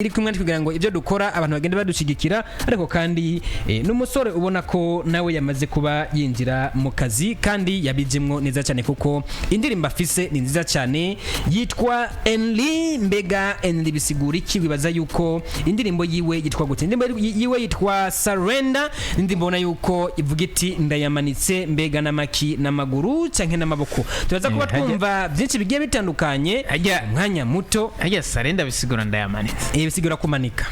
Iri kumwe kugira ngo ibyo dukora abantu bagende badushigikira, ariko kandi n'umusore ubona ko nawe yamaze kuba yinjira mu kazi kandi yabijemwo neza cyane, kuko indirimbo afise ni nziza cyane, yitwa Enli. Mbega Enli bisigura iki? Wibaza yuko indirimbo yiwe yitwa gute? Indirimbo yiwe yitwa Surrender. Indirimbo ubona yuko ivuga iti ndayamanitse, mbega n'amaki, n'amaguru canke n'amaboko? Turaza kuba twumva byinshi bigiye bitandukanye umwanya muto. Hajya surrender bisigura ndayamanitse. Bisigura kumanika.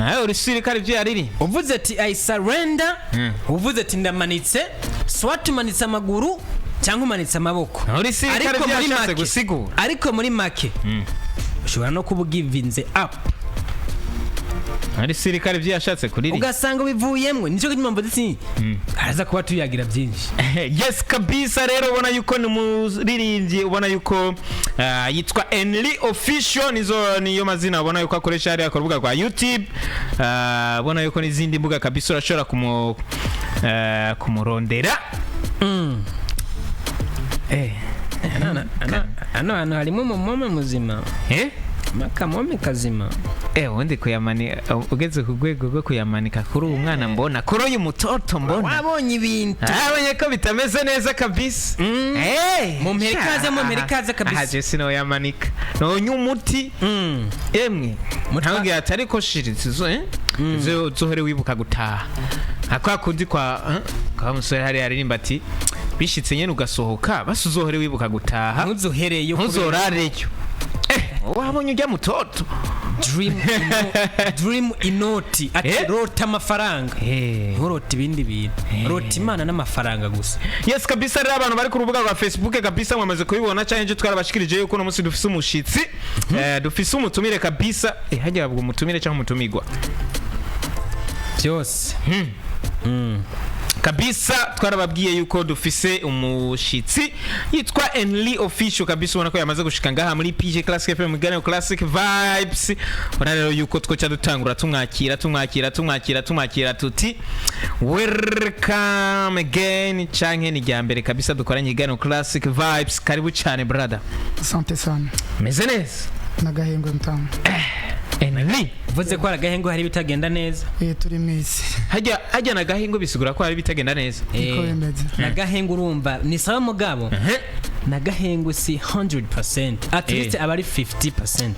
Ah, urusirikare ibyo yariri. Uvuze ati "I surrender", uvuze ati ndamanitse, soit umanitse amaguru cyangwa umanitse amaboko. Urusirikare Ariko ibyo muri yashatse make, gusigura. ariko muri make ushobora no kuba ugivinze up. Urusirikare ibyo yashatse kuririmba. Ugasanga ubivuyemwo. Nicyo gituma mvuze ati araza kuba tuyagira byinshi. Yes, kabisa. Rero ubona yuko ni umuririmbyi, ubona yuko yitwa Enli Official, nizo niyo mazina ubona yuko akoresha hariya ku rubuga rwa YouTube. Ubona yuko n'izindi mbuga kabisa urashobora kumurondera. Hano hantu harimo umumome muzima. Akamome kazima. Ubundi kuyamanika, ugeze ku rwego rwo kuyamanika kuri uyu mwana mbona, kuri uyu mutoto mbona. Wabonye ibintu. Abonye ko bitameze neza kabisa. Mumpere ikaze, mumpere ikaze kabisa. Aha je sinoyamanika, nonywa umuti. Emwe, ntambwira ati ariko shiritse zo uzohore wibuka gutaha, nka kwa kundi kwa musore hariya aririmba ati bishitse nyene ugasohoka, basi uzohore wibuka gutaha. Ntuzuhereyo. Ntuzorareyo. Wabonye ujya mutoto. Dream inoti ati rota amafaranga, nturote ibindi bintu, rota Imana n'amafaranga gusa. Yes, kabisa. Rero abantu bari ku rubuga rwa Facebook kabisa mwamaze kubibona cyangwa ejo twarabashikirije yuko uno munsi dufise umushitsi, dufise umutumire kabisa. Hajya bavuga umutumire cyangwa umutumigwa? Byose. Kabisa twarababwiye yuko dufise umushitsi yitwa Enli Official. Kabisa ubona ko yamaze gushika ngaha muri PJ Classic FM, Ganeo Classic Vibes. Ubona rero yuko twoca dutangura tumwakira, tumwakira, tumwakira, tumwakira, tuti welcome again, canke ni rya mbere kabisa dukoranye Ganeo Classic Vibes. Karibu cyane, brother. Asante sana. Meze neza? Nagahengwe, mtamu. Enli. Uvuze ko hari agahengo, hari ibitagenda neza. Turi mwisi. Hajya nagahengo bisigura ko hari bitagenda neza? Niko bimeze. Nagahengo urumva ni sawa, mugabo nagahengo si 100%, at least aba ari 50%.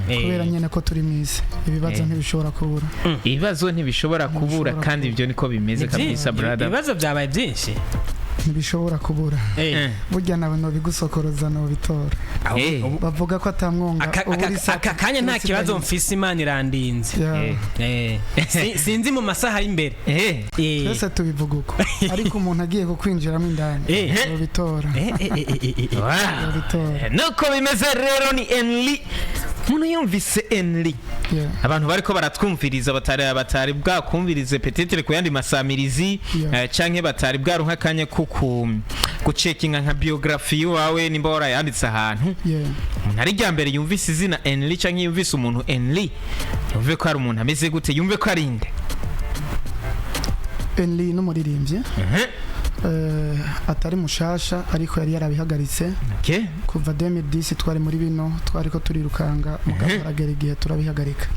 Kubera nyene ko turi mwisi, ibibazo ntibishobora kubura. Ibibazo ntibishobora kubura. Ntibishobora Kandi kubura. ibyo niko bimeze Ni byinshi. kabisa, brother. Ibibazo byabaye byinshi. Ntibishobora kubura. Burya nawe nobigusokoroza, nobitora. Bavuga ko atamwonga ubura isake. Aka kanya nta Uretse kibazo idahinze. mfise, Imana irandinze. Sinzi mu masaha y'imbere. Twese tubivuga uko, ariko umuntu agiye kukwinjiramo indani yobitora. Yobitora. Nuko bimeze rero, ni Enli. Umuntu yumvise Enli, abantu bariko baratwumviriza batari bwakumvirize peut-être ku yandi masamirizi, canke batari bwaronka akanya ko gucekinga nka biographie wawe nimba warayanditse ahantu, umuntu ari rya mbere yumvise izina Enli canke yumvise umuntu Enli, yumve ko ari umuntu ameze gute, yumve ko ari inde? Enli n'umuririmbyi atari mushasha, ariko yari yarabihagaritse. Kuva 2010 twari muri bino, twari ko turirukanga, mugabo haragera igihe turabihagarika.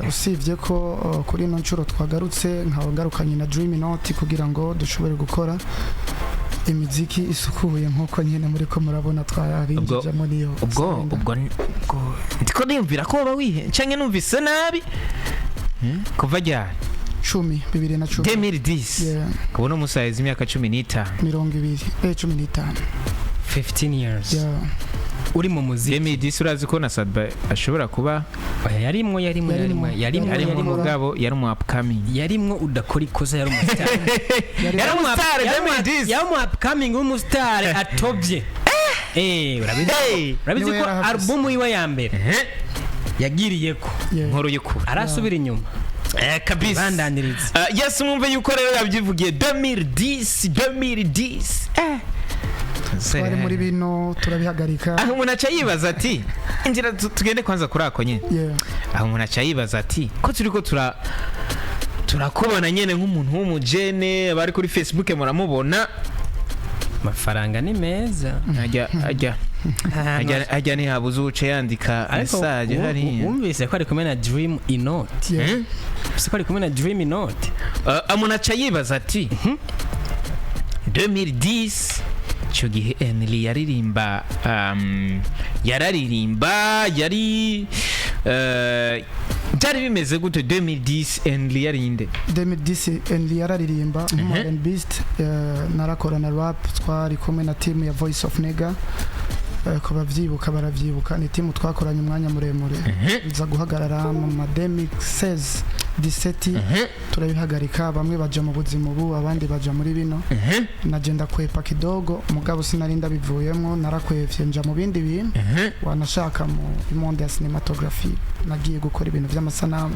Usibye ko kuri ino nshuro twagarutse, nkaba ngarukanye na Dream Note kugira ngo dushobore gukora imiziki isukuye nk'uko nyine muri ko murabona twabinjijemo niyo Ubwo Surrender. Ubwo ndiko niyumvira ko woba wihe canke numvise nabi. Kuva ryari? Cumi, 2010. 2010? Yeah. Kubona umusayizi imyaka 15. 20, 15. 15 years uri mu muziki. 2010, urazi ko na Sadba ashobora kuba Oya, yarimwo, yarimwo, yarimwo, Yarimwo. yarimwo. yarimwo. Yarimwo. Mugabo yari umu upcoming. Yarimwo, udakora ikosa, yari umustar. Yari umustar 2010. Yari umu upcoming w'umustar atobye. Urabizi. Hey! Urabizi Niwe ko yarahafise. album yiwe ya mbere yagiriyeko Nkuru y'ukuri. arasubira inyuma. Kabisa. Bandaniriza. Yes, mwumve yuko rero yabyivugiye, 2010, 2010. Twari muri bino turabihagarika. Aho umuntu aca yibaza ati inzira tugende kwanza kuri ako nyene. Aho umuntu aca yibaza ati ko turiko turakubona nyene nk'umuntu w'umujene, bari kuri Facebook muramubona. Amafaranga ni meza. Ajya ajya. Hajya ntihabuze uwuca yandika Ariko message hariya. wumvise ko ari kumwe na Dream Inoti? Yeah. Eh? Wumvise ko ari kumwe na Dream Inoti? Umuntu aca yibaza ati 2010, icyo gihe Enly yaririmba, yararirimba, yari byari bimeze gute 2010? Enly yari inde? 2010 Enly yararirimba nk'umu R&Bist, narakora na rap. Twari kumwe na team ya Voice of Nega. Ku bavyibuka baravyibuka, ni team twakoranye umwanya muremure, biza guhagarara mu ma 2016, 17, turabihagarika. Bamwe baja mu buzima ubu, abandi baja muri bino. Nagenda kwepa kidogo, mugabo sinari ndabivuyemwo, narakwevye nja mu bindi bintu, wanashaka mu monde ya cinematography, nagiye gukora ibintu vy'amasanamu.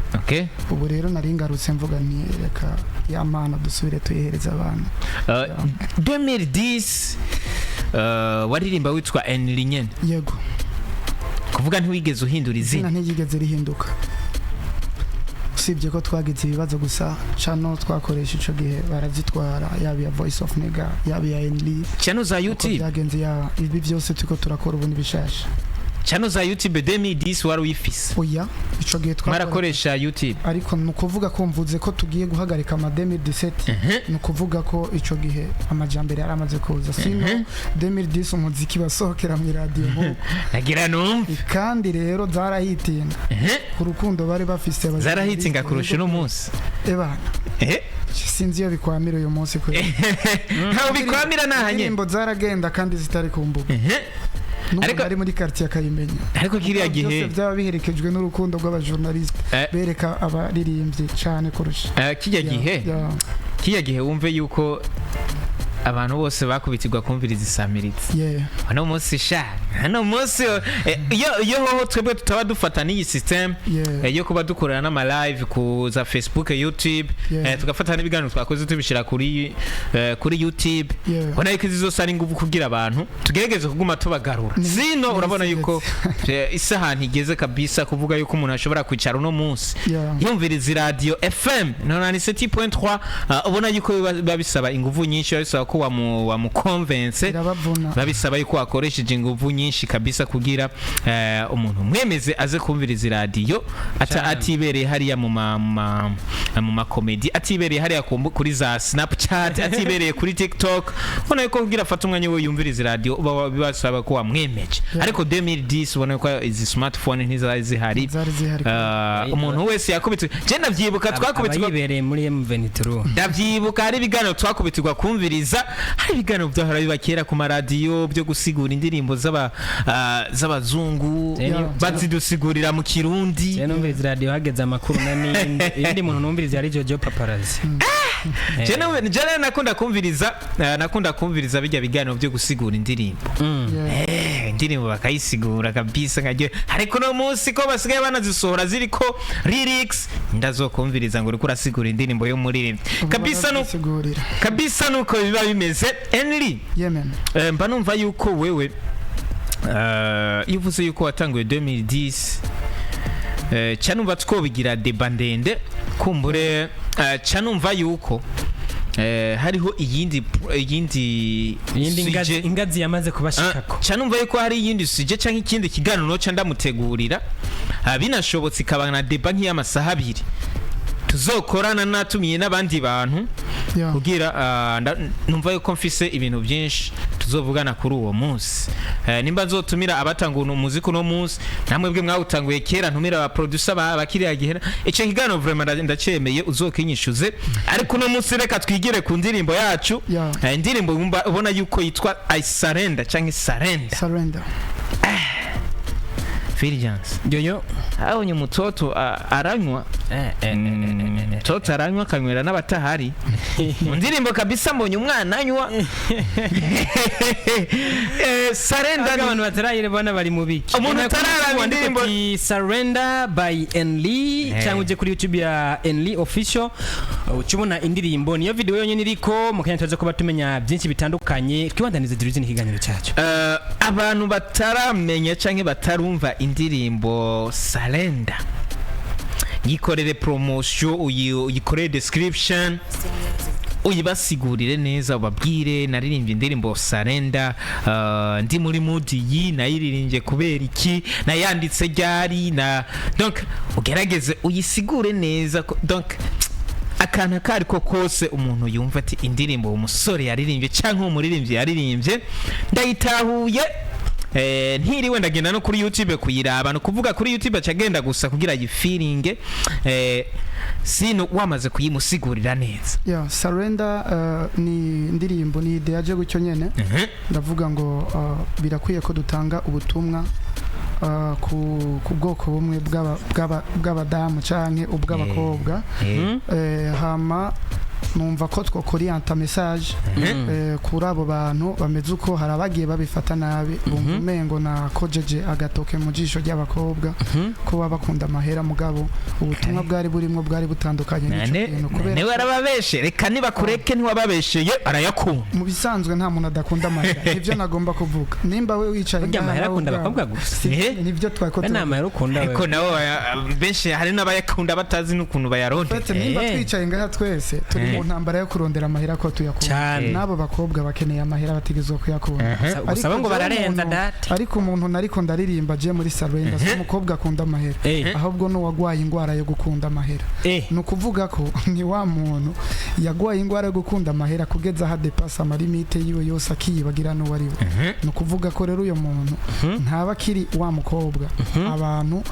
Ubu rero nari ngarutse, mvuga nti reka ya mpano dusubire tuyihereza abantu. 2010 waririmba witwa Enly nyene? Yego. Kuvuga ntiwigeze uhindura izina izina? Ntigigeze rihinduka, usibye ko twagize ibibazo gusa. Channel twakoresha ico gihe barazitwara, yaba iya Voice of Nega, yaba iya Enly. Channel za Uko YouTube? byagenze ya ibi byose turiko turakora ubu ni bishasha. Channel za YouTube 2010 wari uyifise? Oya, ico gihe twakora Mwarakoresha YouTube? Ariko ni ukuvuga ko mvuze ko tugiye guhagarika ama 2017, ni ukuvuga ko ico gihe amajambere yari amaze kuza. Sino 2010 umuziki basohokera mu iradiyo nk'ubu. Nagira numve. Kandi rero zarahitinga ku rukundo bari bafise Zarahitinga kurusha uno munsi? Ebana, sinzi iyo bikwamira uyu munsi kure. Ntawe bikwamira nahanye. Indirimbo zaragenda kandi zitari ku mbuga, n'umuntu ari muri quartier akayimenya. Ariko kiriya gihe Byose byaba biherekejwe n'urukundo rw'abajournaliste, bereka abaririmbyi cyane kurusha. Kijya gihe, kijya gihe wumve yuko abantu bose bakubitirwa kumviriza isamiritsi. Hano munsi sha, hano munsi iyo hoho twebwe tutaba dufata n'iyi system yo kuba dukorera n'ama live ku za Facebook, YouTube, tugafata n'ibiganiro twakoze tubishyira kuri YouTube, ubona yuko izi zose ari ingufu kugira abantu tugerageze kuguma tubagarura. Sino urabona yuko isaha ntigeze kabisa kuvuga yuko umuntu ashobora kwicara uno munsi yumviriza iradiyo FM 97.3. Ubona yuko biba bisaba ingufu nyinshi, biba bisaba ko wamukonvense. Birabavuna. Biba bisaba yuko wakoresheje ingufu nyinshi kabisa kugira umuntu mwemeze aze kumviriza iradiyo atibereye hariya mu makomedi, atibereye hariya kuri za Snapchat, atibereye kuri TikTok. Ubona yuko kugira afate umwanya we yumviriza iradiyo biba bisaba ko wamwemeje. Ariko 2010 ubona yuko izi smartphone ntizari zihari. Zari zihari. Umuntu wese yakubitwe, je ndavyibuka twakubitwa Abayibereye muri M23. Ndavyibuka hari ibiganiro twakubitirwa kumviriza, hari ibiganiro byahora biba kera ku maradiyo byo gusigura indirimbo z'abazungu, bazidusigurira mu Kirundi. Je numviriza radio hageze amakuru na nindi. Iyindi muntu numviriza yari Jojo Paparazzi. Je rero nakunda kumviriza bijya biganiro byo gusigura indirimbo. Indirimbo bakayisigura kabisa nkaryo. Ariko no munsi ko basigaye banazisohora ziriko lyrics, ndazokumviriza ngo uriko urasigura indirimbo yo muririmbyi Ubu kabisa no barabisigurira. Kabisa nuko biba bimeze, Henry. Yemen. Mba numva yuko wewe iyo uvuze yuko watanguye 2010, ca numva twobigira débat ndende kumbure. Ca numva yuko hariho iyindi Iyindi ingazi, sujet. ingazi yamaze kubashikako. Ca numva yuko hari iyindi sujet canke ikindi kiganiro noca ndamutegurira. Binashobotse ikaba na débat nk'iy'amasaha 2 tuzokorana natumiye n'abandi bantu kugira numva yuko mfise ibintu byinshi tuzovugana kuri uwo munsi. Nimba nzotumira abatanga umuziki uno munsi, namwe bwe mwawutanguye kera, ntumira aba producer bakiriya gihe. Ico kiganiro vraiment ndacemeye, uzokinyishuze. Ariko uno munsi reka twigire ku ndirimbo yacu. Indirimbo ubona yuko yitwa I Surrender canke Surrender. Surrender. Fulgence. Yoyo. Abonye umutoto aranywa. Toto aranywa akanywera n'abatahari mu ndirimbo kabisa. Mbonye umwana anywa. Surrender. Ariko abantu batarayibona bari mu biki? Umuntu Ubona ko utararaba wandika uti Surrender by Enly, cyangwa uje kuri YouTube ya Enly Official, uca ubona indirimbo. Niyo video yonyine iriko. Mu kanya tuza kuba tumenya byinshi bitandukanye, twibandanize duruzi n'ikiganiro cyacu. Abantu bataramenya canke batarumva indirimbo Surrender, yikorere promotion, uyikorere description. Uyibasigurire neza, ubabwire: naririmbye indirimbo "Surrender", ndi muri mood iyi, nayiririmbye kubera iki, nayanditse ryari, na donc ugerageze uyisigure neza donc akantu ako ariko kose umuntu yumva ati indirimbo uwo musore yaririmbye cyangwa uwo muririmbyi yaririmbye ndayitahuye. Ntiriwe ndagenda no kuri YouTube kuyiraba, ni ukuvuga kuri YouTube acagenda gusa kugira ayifiringe, sino wamaze kuyimusigurira neza. Yeah, "Surrender" ni indirimbo, ni idée yaje gutyo nyene. Ndavuga ngo birakwiye ko dutanga ubutumwa ku bwoko bumwe bw'abadamu canke ubw'abakobwa. Hama numva ko twokoriyanta message kuri abo bantu bameze uko. Hari abagiye babifata nabi, bumva umengo nakojeje agatoke mu jisho ry'abakobwa ko baba bakunda amahera, mugabo ubutumwa bwari burimo bwari butandukanye n'ico Nane kintu kubera niwe arababeshe, reka nibakureke, ntiwababesheye, arayakunda. Mu bisanzwe nta muntu adakunda amahera, nivyo nagomba kuvuga. Nimba we wicaye Burya ngaha amahera nawe akunda ubwawe, abakobwa gusa? Nivyo twako We nta mahera ukunda Ariko wewe. nabo benshi hari n'abayakunda batazi n'ukuntu bayarondera. Fete, nimba twicaye ngaha twese turi mu ntambara yo kurondera amahera ko tuyakunda, Cyane. n'abo bakobwa bakeneye amahera, bategerezwa kuyakunda. Gusa bo ngo jewe bararenza data. Ariko umuntu nariko ndaririmba je muri "Surrender" si umukobwa akunda amahera, ahubwo n'uwagwaye ingwara yo gukunda amahera. Ni ukuvuga ko ni wa muntu yagwaye ingwara yo gukunda amahera kugeza aho adepasa ama limites yiwe yose, akiyibagira n'uwo ari we. Ni ukuvuga ko rero uyo muntu ntaba akiri wa mukobwa abantu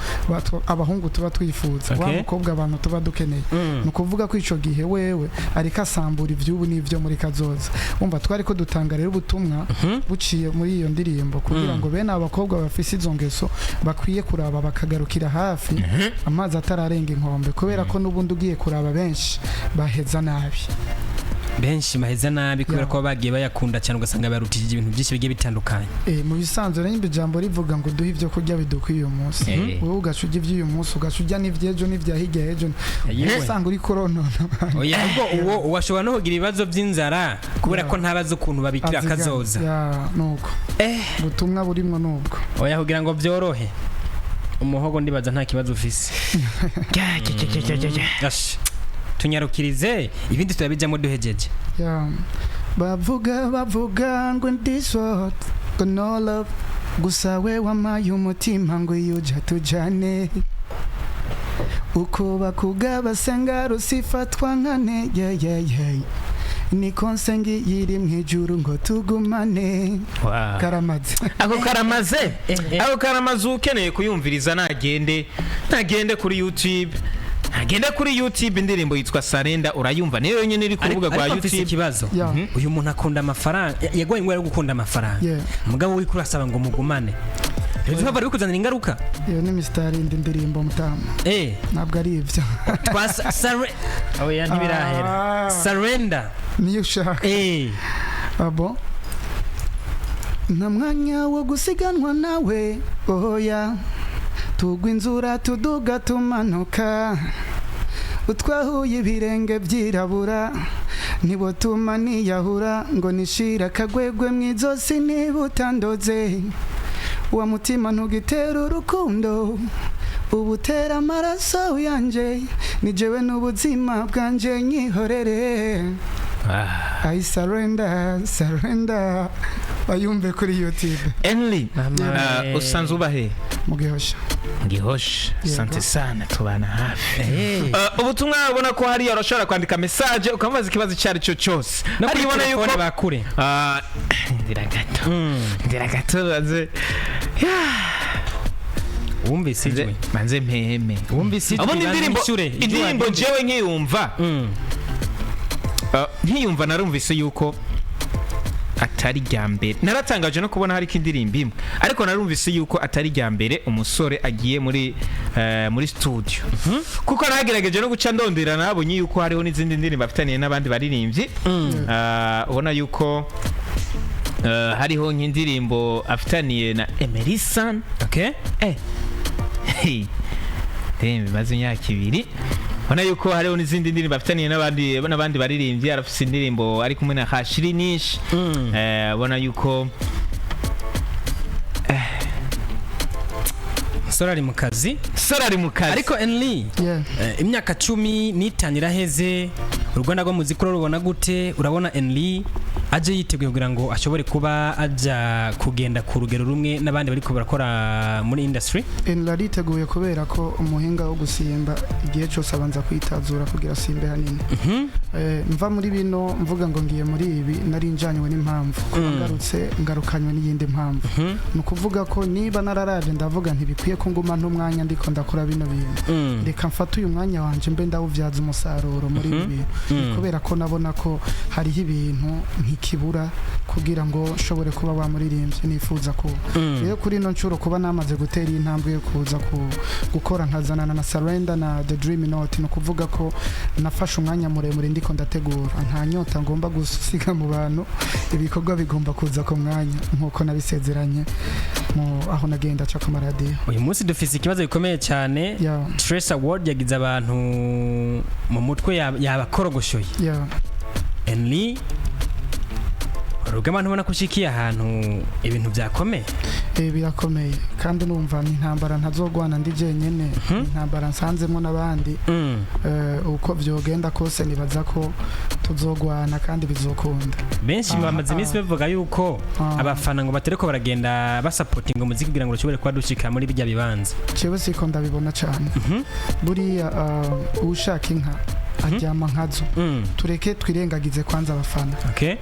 abahungu tuba twifuza, wa mukobwa abantu tuba dukeneye. Ni ukuvuga ko ico gihe wewe ariko asambura ivy'ubu n'ivyo muri kazoza. Wumva twari ko dutanga rero ubutumwa buciye muri iyo ndirimbo kugira ngo bene abakobwa bafise izo ngeso bakwiye kuraba bakagarukira hafi amazi atararenga inkombe, kubera ko n'ubundi ugiye kuraba benshi baheza nabi. Benshi baheza nabi kubera ko bagiye bayakunda cyane, ugasanga barutishije ibintu byinshi bigiye bitandukanye. Mu bisanzwe rero ijambo rivuga ngo duhe ibyo kurya bidukwiye uyu munsi, wowe ugaca urya iby'uyu munsi, ugaca urya n'iby'ejo n'ibya hirya y'ejo, Yewe. usanga uri koronona. Oya, ubwo uwo uwashobora no kugira ibibazo by'inzara kubera ko ntabazi ukuntu babikira Azigama. akazoza. Ya, nuko ubutumwa burimwo nubwo. Oya, kugira ngo byorohe umuhogo, ndibaza nta kibazo ufise. Ash, tunyarukirize, ibindi turabijyamo duhejeje. Ya. Bavuga bavuga ngo in this world ngo no love, gusa we wamaye umutima ngo iyo uja tujane, uko bakugaba senga rusifatwa nkane, yeah, yeah, yeah. Niko nsenga iri mu ijuru ngo tugumane. Karamaze. Ako karamaze, ako karamaze. Ukeneye kuyumviriza nagende kuri YouTube, nagende kuri YouTube, indirimbo yitwa "Surrender", urayumva, niyo yonyine iri ku rubuga rwa Ariko mfise YouTube. ikibazo. Uyu muntu akunda amafaranga, yagoye ingwara yo gukunda amafaranga. Mugabo wiko urasaba ngo mugumane, ntibizaba bikuzanira ingaruka? Iyo ni misitari indi ndirimbo mutamu. Ntabwo ari ibyo. Twa oya, ntibirahera. Ah. "Surrender". Niyo ushaka. Abo nta mwanya wo gusiganwa nawe, oya, tugwa inzura tuduga tumanuka, utwahuye ibirenge byirabura, nibo tuma niyahura ngo nishira akagwegwe mu izosi. Niba utandoze wa mutima ntugitera urukundo, ubutera amaraso yanje, ni jewe n'ubuzima bwanje nyihorere. I surrender, surrender, bayumve kuri YouTube. Enly, Mama. Usanzwe uba he? Mu Gihosha. Gihosha. Yego. Sante sana, tubana hafi. Ubutumwa ubona ko hariya urashobora kwandika message ukamubaza ikibazo icyo ari cyo cyose. No kuri Hariya ubona telefone yuko bakure. Ah, ndira gato, ndira gato, banze Wumvise ijwi? Banze mpeme. Wumvise ijwi? Ubundi Banze indirimbo wishyure, ijwi indirimbo waryumvise. jewe nkiyumva, nkiyumva narumvise yuko atari rya mbere. Naratangaje no kubona hariko indirimbo imwe, ariko narumvise yuko atari rya mbere umusore agiye muri studio, kuko nagerageje no guca ndondera, nabonye yuko hariho n'izindi ndirimbo afitaniye n'abandi baririmbyi. Ubona yuko hariho nk'indirimbo afitaniye na Emerson. Hey. Indirimbo imaze imyaka 2. Ubona yuko hariho n'izindi ndirimbo afitaniye n'abandi baririmbyi. Arafise indirimbo ari kumwe na Hashiri Nish. Ubona yuko Sora ari mu kazi. Sora ari mu kazi. Ariko Enly, Yeah. imyaka 15 iraheze. Uruganda rw'umuziki urarubona gute? Urabona Enly aje yiteguye kugira ngo ashobore kuba aja kugenda ku rugero rumwe n'abandi bariko barakora muri industry? Enly ariteguye, kubera ko umuhinga wo gusimba igihe cyose abanza kwitazura kugira asimbe hanini. Mva muri bino mvuga ngo ngiye muri ibi, nari njanywe n'impamvu. Kuba ngarutse, ngarukanywe n'iyindi mpamvu. Ni ukuvuga ko niba nararavye, ndavuga ntibikwiye ko nguma n'umwanya ndiko ndakora bino bintu, reka mfate uyu mwanya wanje mbe ndawubyaza umusaruro muri ibi bintu. Ni kubera ko nabona ko hariho ibintu ntikibura kugira ngo nshobore kuba wa muririmbyi nifuza kuba. Rero kuri ino nshuro, kuba namaze gutera iyi ntambwe yo kuza gukora, nkazanana na Surrender na The Dream Note, ni ukuvuga ko nafashe umwanya muremure ndiko ndategura. Nta nyota ngomba gusiga mu bantu. Ibikorwa bigomba kuza ku mwanya nk'uko nabisezeranye mu aho nagenda aca ku maradiyo. Uyu munsi dufise ikibazo gikomeye cyane. Trace Award yagize abantu mu mutwe, yabakorogoshoye. Enly, urugamba, ntubona ko ushikiye ahantu ibintu byakomeye? Birakomeye, kandi numva ni intambara ntazogwana ndi jenyene, ni intambara nsanzemo n'abandi. Uko vyogenda kose, nibaza ko tuzogwana kandi bizokunda. Benshi bamaze iminsi bavuga yuko abafana ngo batereko baragenda basapotinga umuziki kugira ngo ushobore kuba dushika muri bijya bibanza. Jewe siko ndabibona cyane. Buriya ushaka inka aryama nkazo. Tureke twirengagize kwanza abafana.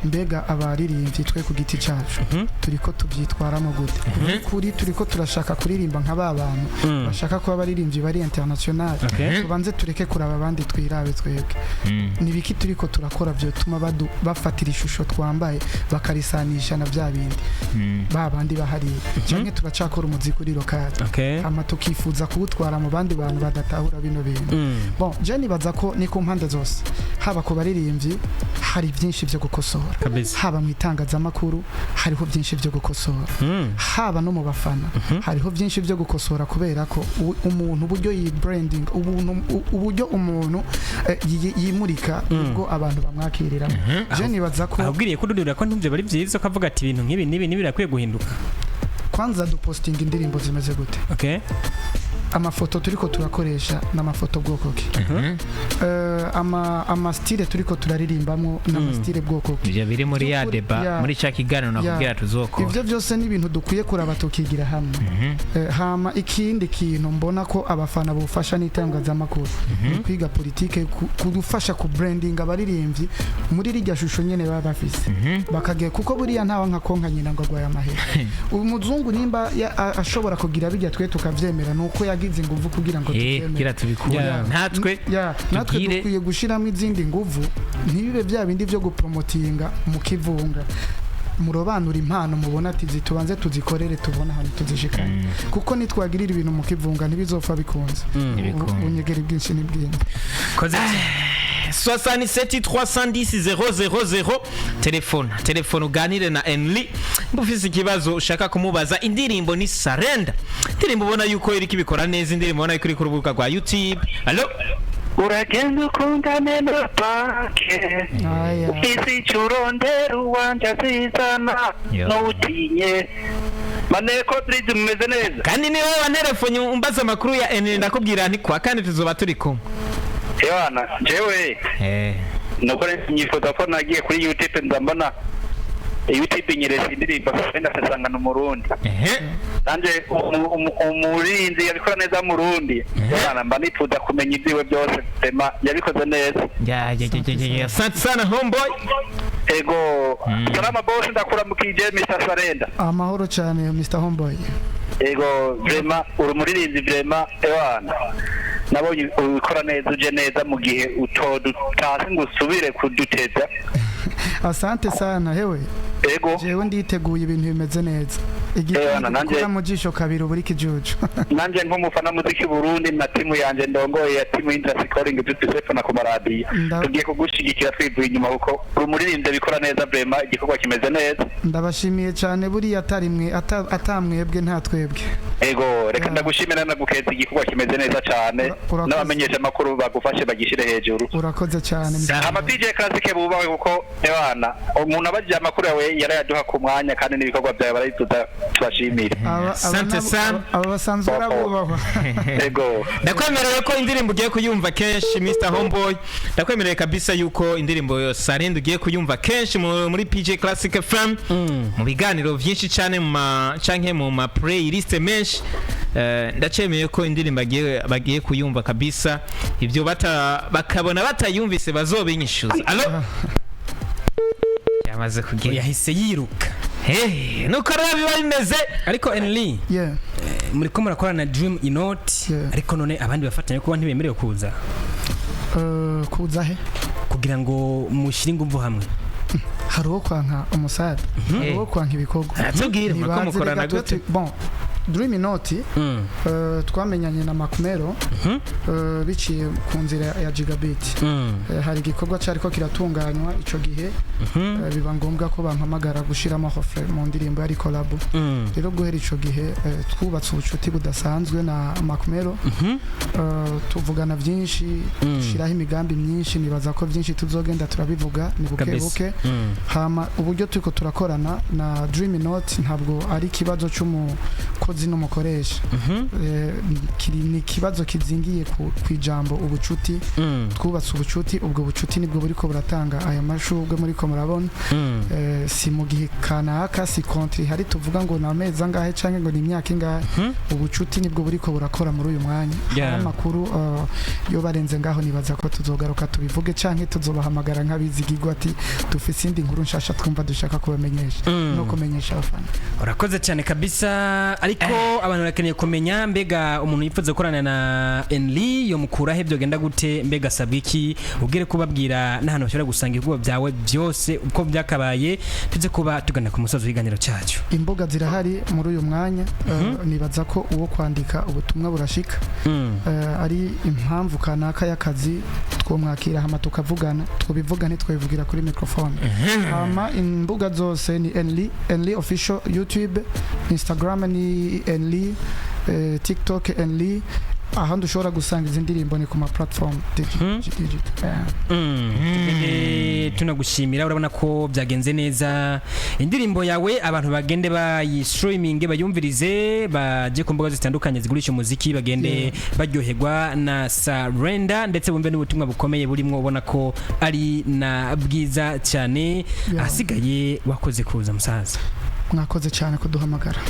Mbega abaririmbyi twe ku giti cyacu turiko tubyitwaramo gute? Kuri turiko turashaka kuririmba nka ba bantu bashaka kuba abaririmbyi bari international? Tubanze tureke kuraba abandi, twirabe twebwe. Ni biki turiko turakora byotuma bafatira ishusho twambaye bakarisanisha na bya bindi ba bandi bahariye, canke turacakora umuziki uri local, hama tukifuza kuwutwara mu bandi bantu badatahura bino bintu? Bon, je nibaza ko ni ku mpande zose. Haba ku baririmbyi, hari byinshi byo gukosora. Haba mu itangazamakuru, hariho byinshi byo gukosora. Haba no mu bafana, hariho byinshi byo gukosora, kubera ko umuntu uburyo yi branding, uburyo umuntu yimurika, ubwo abantu bamwakiriramo. Je nibaza ko Ahubwiriye ko ududurira ko ntibyo bari byiza, ko avuga ati ibintu nk'ibi n'ibi n'ibi birakwiye guhinduka. Kwanza dupostinga indirimbo zimeze gute? Amafoto turiko turakoresha ni amafoto bwoko ki? Ama style turiko turaririmbamo ni ama style bwoko ki? Ibyo biri muri ya By'ukuri, débat, muri cya kiganiro nakubwira tuzokora. Ivyo byose ni ibintu dukwiye kuraba tukigira hamwe. Hama ikindi kintu mbona ko abafana bufasha n'itangazamakuru ni kwiga politike kudufasha ku branding abaririmbyi muri rirya shusho nyene baba bafise bakagiye, kuko buriya ntawe nka konka nyina ngo agwaye amahera. Umuzungu nimba ashobora kugira bijya, twe tukavyemera, nuko yagize inguvu kugira ngo tuvyemere. Kugira tubikure natwe. Ya, natwe tugire. Dukwiye gushiramo izindi nguvu, ntibibe bya bindi byo gupromotinga mu kivunga. Murobanura impano mubona ati zitubanze tuzikorere, tubone ahantu tuzishikanye, kuko nitwagirira ibintu mu kivunga ntibizopfa bikunze. Ntibikunda. Ubunyegeri bwinshi ni bwinshi. Koze. 67 310 000, telefone, telefone, uganire na Enly. Niba ufise ikibazo ushaka kumubaza, indirimbo ni Surrender, indirimbo ubona yuko iriko ibikora neza, indirimbo ubona yuko iri ku rubuga rwa YouTube. Allo? Uragenda ukundane na banke. Aya. Ufise icyo urondera uwanje azizana. Yo. Ntutinye maneko turizi, mumeze neza? Kandi niwe wanterefonye umbaza amakuru ya Enly, ndakubwira nti kwa kandi tuzoba turi kumwe. Ewana, jewe nuko nyifuza ko nagiye kuri YouTube, nza mbona YouTube nyereza indirimbo wenda nsanga ni Umurundi. Nanje umurinzi yabikora neza mu Burundi. Ewana, mba nifuza kumenya ibyiwe byose, tema yabikoze neza. Ya ya ya ya ya, asante sana, homeboy. Ego, salama bose, ndakuramukije Mr Sarenda. Amahoro cyane, Mr Homeboy. Ego, vraiment uri umuririmbyi, vraiment. Ewana, nabonye ubikora neza, uje neza mu gihe utodutase ngo usubire kuduteza. Asante sana, hewe. Ego. Jewe nditeguye, ibintu bimeze neza. Ewana, Igiti gukora mu jisho kabiri uburi kijuju. Nanje nk'umufana muziki Burundi na timu yanje ndongoye ya timu Industry Calling dufise na ku maradiyo, tugiye kugushigikira twivuye inyuma, kuko uri umuririmbyi bikora neza, vraiment igikorwa kimeze neza. Ndabashimiye cyane. Buriya atari mwe, atamwebwe nta twebwe. Ego, reka ndagushimira, nagukeza, igikorwa kimeze neza cane. Urakoze. N'abamenyesha amakuru bagufashe bagishire hejuru. Urakoze cyane, Mr. Ama DJ Classic bubawe, kuko ewana, umuntu abajije amakuru yawe yarayaduha ku mwanya, kandi n'ibikorwa byawe barabiduza. Tubashimire. Asante sana. Aba basanzwe arabubahwa. Ego. Ndakwemereye ko indirimbo ugiye kuyumva kenshi, Mr Homeboy. Ndakwemereye kabisa yuko indirimbo Sarenda ugiye kuyumva kenshi muri PJ Classic FM, mu biganiro byinshi cyane, mu ma canke mu ma playlist menshi. Ndacemeye ko indirimbo bagiye kuyumva kabisa. Ibyo bata bakabona batayumvise bazobinyishuza. Allo, yamaze kugenda. Yahise yiruka. Hey, nuko rero biba bimeze. Ariko Enli, muri ko murakorana na Dream Inoti, ariko none abandi bafatanya kuba ntibemerewe kuza? Kuza he? Kugira ngo mushyire ingufu hamwe. Hari uwo kwanka umusare, hari uwo kwanka ibikorwa. Atubwire muriko Ntibazi. mukorana Reka tube gute? Bon, Dream Inoti, twamenyanye na Makumero biciye ku nzira ya Gigabit. Hari igikorwa cyariko kiratunganywa ico gihe, biba ngombwa ko bampamagara gushiramo refrain mu ndirimbo yari collab. Rero guhera ico gihe twubatse ubucuti budasanzwe na Makumero. Tuvugana byinshi, dushiraho imigambi myinshi. Nibaza ko byinshi tuzogenda turabivuga ni buke buke. Hama uburyo turiko turakorana na Dream Note ntabwo ari ikibazo c'umukozi n'umukoresha. Ni ikibazo kizingiye ku ijambo ubucuti. Twubatse ubucuti, ubwo bucuti nibwo buriko buratanga aya mashurwe muriko murabona. Si mu gihe kanaka, si contrat ihari tuvuga ngo ni amezi angahe canke ngo ni imyaka ingahe. Ubucuti nibwo buriko burakora muri uyu mwanya. Hari amakuru yo barenze ngaho, nibaza ko tuzogaruka tubivuge canke tuzobahamagara nk'abizigirwa ati dufise indi nkuru nshasha twumva dushaka kubamenyesha no kumenyesha abafana. Urakoze cyane kabisa. Ariko abantu barakeneye kumenya, mbega umuntu yifuza gukorana na Enli yo mukura he? Byogenda gute? Mbega asabwa iki? Ubwire kubabwira n'ahantu bashobora gusanga ibikorwa byawe byose uko byakabaye, tuze kuba tugana ku musozi w'iganiro cyacu. Imbuga zirahari muri uyu mwanya. Nibaza ko uwo kwandika ubutumwa burashika. Ari impamvu kanaka y'akazi, twomwakira hama tukavugana, twobivuga, ntitwabivugira kuri microphone. Hama imbuga zose ni Enli, Enli Official: YouTube, Instagram ni Enli, TikTok Enli. Ahandi ushobora gusanga izi ndirimbo ni ku ma platform digital. Tugende tunagushimira. Urabona ko byagenze neza. Indirimbo yawe abantu bagende bayistreaminge, bayumvirize, baje ku mbuga zitandukanye zigurisha umuziki, bagende baryoherwa na Surrender, ndetse bumve n'ubutumwa bukomeye burimo, ubona ko ari na bwiza cyane. Ahasigaye wakoze kuza, musaza. Mwakoze cyane kuduhamagara.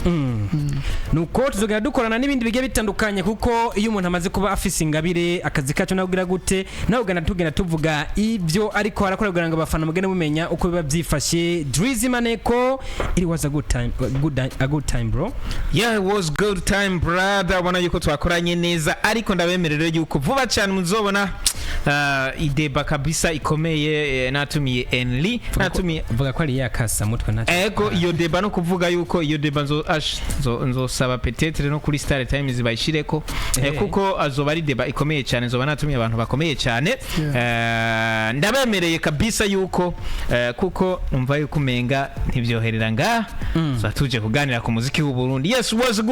Nuko tuzogenda dukorana n'ibindi bigiye bitandukanye, kuko iyo umuntu amaze kuba afise ingabire, akazi kacu nawe ugira gute, nawe ugana tugenda tuvuga ibyo ariko harakora kugira ngo abafana mugende mumenya uko biba byifashe. Drizzy Maneko, it was a good time, a good time, bro. Yeah, it was good time, brother. Ubona yuko twakoranye neza, ariko ndabemerera yuko vuba cyane muzobona idébat kabisa ikomeye. Natumiye Enli, natumiye Vuga ko ari yakasa mutwe ntacyo. Ego, iyo débat no kuvuga yuko iyo débat nzosaba peut-être no kuri Star Times bayishireko, kuko azoba ari débat ikomeye cyane, nzoba natumiye abantu bakomeye cyane. Ndabemereye kabisa yuko kuko numva yuko umenga ntibyoherera ngaha, tuje kuganira ku muziki w'u Burundi. Yes, was good.